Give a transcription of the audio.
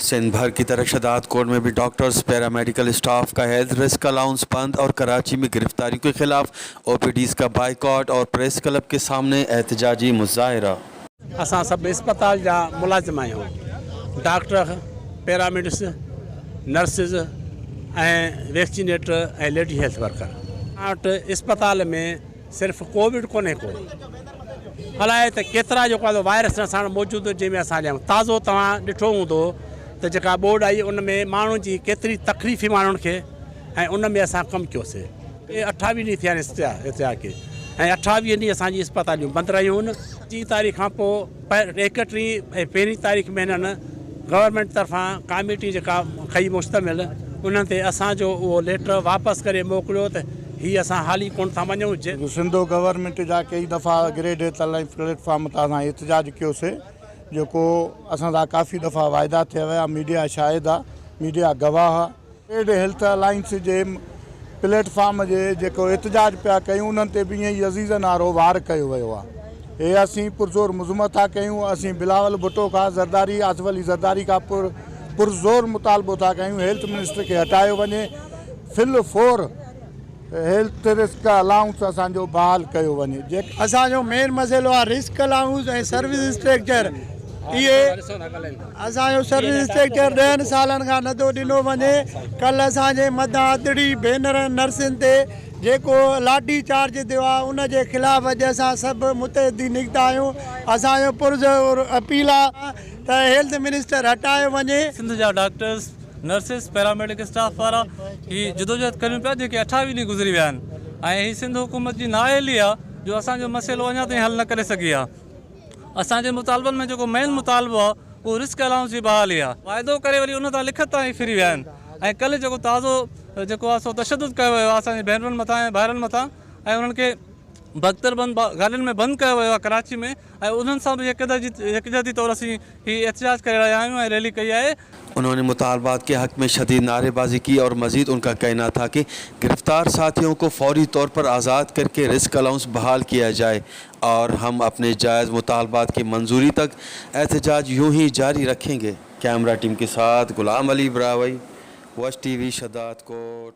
सिंध भर की तरह शहदादकोट में भी डॉक्टर्स, पैरामेडिकल स्टाफ का हेल्थ रिस्क अलाउंस बंद और कराची में गिरफ्तारी के खिलाफ ओपीडीज का बाइकआउट और प्रेस क्लब के सामने एहतजाजी मुजाहरा। असां सभु इस्पताल जा मुलाज़िम आहियूं, डॉक्टर, पैरामेडिक्स, नर्सिस ऐं वैक्सीनेटर ऐं लेडी हेल्थ वर्कर। असां वटि इस्पताल में सिर्फ़ कोविड कोन्हे को, अलाए त केतिरा जेको आहे वायरस असां वटि मौजूदु जंहिंमें असां हलिया आहियूं। ताज़ो तव्हां ॾिठो हूंदो त जेका ॿोॾ आई उन में माण्हुनि जी केतिरी तकलीफ़ हुई माण्हुनि खे ऐं उन में असां कमु कयोसीं। 28 ॾींहं थिया आहिनि इस्तिया खे ऐं 28 ॾींहं असांजी इस्पतालियूं बंदि रहियूं आहिनि। 25 तारीख़ खां पोइ 31 ऐं पहिरीं तारीख़ में हिननि गवर्नमेंट तरफ़ां कमिटी जेका कई मुश्तमिल उन्हनि ते असांजो उहो लेटर वापसि करे मोकिलियो त ही असां हाली कोन था मञूं। सिंधो गवर्नमेंट जा कई दफ़ा ग्रेड हेल्थ प्लेटफॉर्म तां असां एहतजाज कयोसीं, जेको असां सां काफ़ी दफ़ा वाइदा थिया विया। मीडिया शाहिद आहे, मीडिया गवाह आहे। ग्रेड हेल्थ अलायंस जे प्लेटफॉर्म जे जेको एहतजाज पिया कयूं, उन्हनि ते बि ईअं ई अज़ीज़नि वारो वार कयो वियो आहे। हे असीं पुरज़ोर मुज़मत था कयूं। असीं बिलावल भुट्टो खां, ज़रदारी, आसिफ़ अली ज़रदारी खां पुरज़ोर मुतालबो था कयूं, हेल्थ मिनिस्टर खे हटायो वञे, fill for health risk allowance असांजो बहाल कयो वञे। जे असांजो मेन मसइलो आहे रिस्क अलाउंस ऐं सर्विस स्ट्रक्चर। इहे असांजो सर्विस स्ट्रक्चर 10 सालनि खां नथो ॾिनो वञे। कल्ह असांजे मथां अदड़ी भेनर नर्सिन ते जेको लाठी चार्ज थियो आहे, उन जे ख़िलाफ़ अॼु असां सभु मुतहदी निकिता आहियूं। असांजो पुरज़ोर अपील आहे त हेल्थ मिनिस्टर हटायो वञे। सिंध जा डॉक्टर्स, नर्सिस, पैरामेडिकल स्टाफ वारा ही जदोजहद करियूं पिया, जेके 28 ॾींहं गुज़री विया आहिनि ऐं ही सिंध हुकूमत जी नाअहली आहे जो असांजो मसइलो अञा ताईं हल न करे सघी आहे। असांजे मुतालबनि में जेको मेन मुतालबो आहे, उहो रिस्क अलाउंस जी बहाली आहे। वाइदो करे वरी उन तां लिखत ताईं फिरी विया आहिनि ऐं कल्ह जेको ताज़ो जेको आहे सो तशद्दुद कयो वियो आहे असांजी भेनरुनि मथां ऐं भाइरनि मथां ऐं उन्हनि खे बख़्तरबंद गाॾियुनि में बंदि कयो वियो आहे कराची में ऐं उन्हनि सां बि यकजहती तौर असीं हीउ एहतजाज करे रहिया आहियूं ऐं रैली कई आहे। उन्होंने मुतालबात के हक़ में शदीद नारेबाजी की और मज़ीद उनका कहना था कि गिरफ़्तार साथियों को फौरी तौर पर आज़ाद करके रिस्क अलाउंस बहाल किया जाए और हम अपने जायज़ मुतालबात की मंजूरी तक एहतजाज यूँ ही जारी रखेंगे। कैमरा टीम के साथ गुलाम अली ब्रावई, वश टीवी, शहदादकोट।